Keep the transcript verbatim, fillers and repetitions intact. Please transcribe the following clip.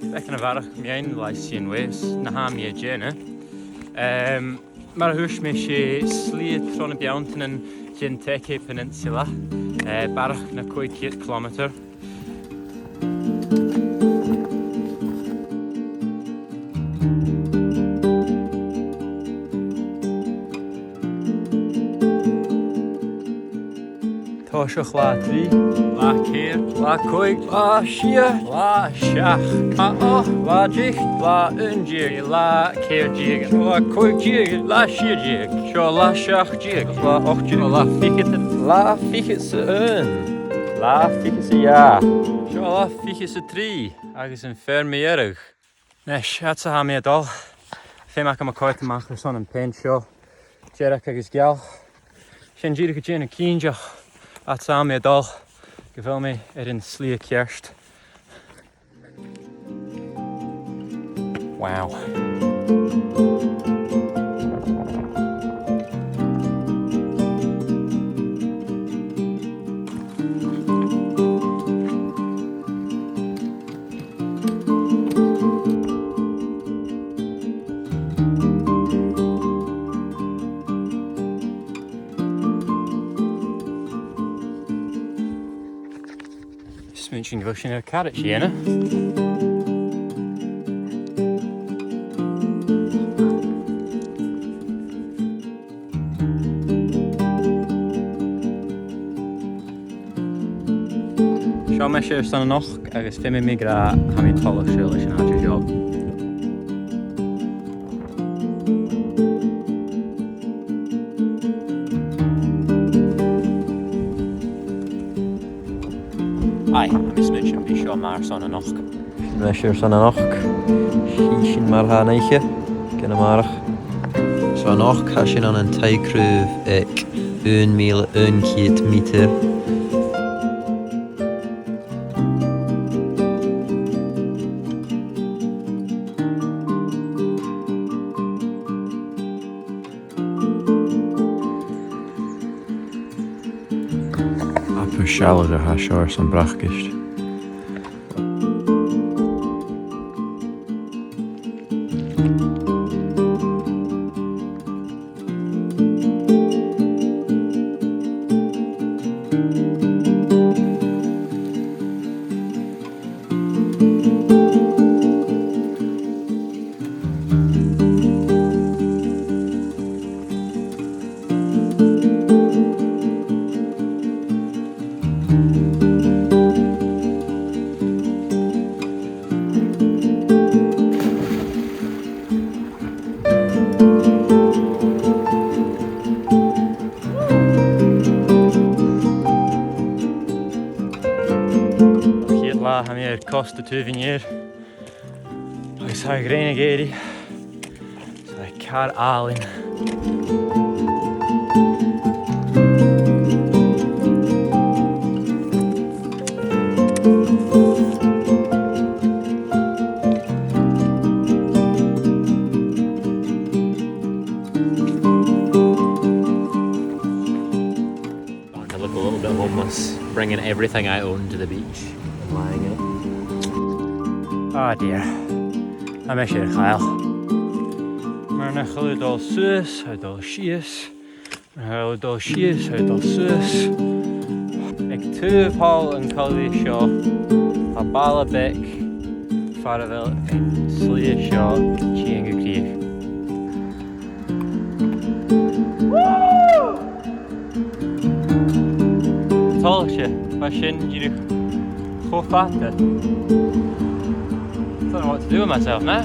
Beagan a bharrachd mu dheidhinn Lycian Waste, na tha mi a' dèanamh. Em, mar a thuirt mi, 's e slighe tro na beanntan den Teke Peninsula, eh, barrachd na còig ceud cilemeatair. Tòiseach latha trì. Latha ceithir. Latha còig. Latha sia. Latha seachd. Latha ochd. Latha deich. Latha aon deug. Latha ceithir deug. Seo latha còig deug. Latha sia deug. Seo latha seachd deug. Latha ochd deug. Seo latha fichead. Latha fichead 's a h-aon. Latha fichead 's a dhà. Seo latha fichead 's a trì. Agus am fear mu dheireadh. Nis, fhad 's a tha mi a' dol, feumaidh mi coimhead a-mach airson am peant seo, dearg agus geal. Sin dìreach a' dèanamh cinnteach, fhad 's a tha mi a' dol, gu bheil mi air an slighe ceart. Wow. Smaointinn gu bheil sinn air caraid a dhèanamh. Seo mise airson a-nochd agus feumaidh mi ràdh, tha mi toilichte leis an àite seo. Aidh, tha mi a' smaointinn gum bi seo math airson a-nochd. Sin mise airson a-nochd. Chì sinn mar a tha an oidhche, gun a-màireach. So a-nochd, tha sinn ann an taigh-craobh aig aon mìle aon ceud meatair. Abair sealladh a tha seo airson bracaist. A' chiad latha, tha mi air costa taobh an ear. Agus tha a' ghrian ag èirigh. Tha e car àlainn. Starting to look a little bit homeless, bringing everything I own to the beach and lying in it. Oh dear. Tha mise air chall. Mar nach eil thu a' dol suas, tha thu a' dol sìos. Mar nach eil thu a' dol sìos, tha thu a' dol suas. Aig taobh thall an coille seo, tha baile beag far a bheil an slighe seo a' tighinn gu crìch. Toilichte, bha sin dìreach cho fada. Don't know what to do with myself now.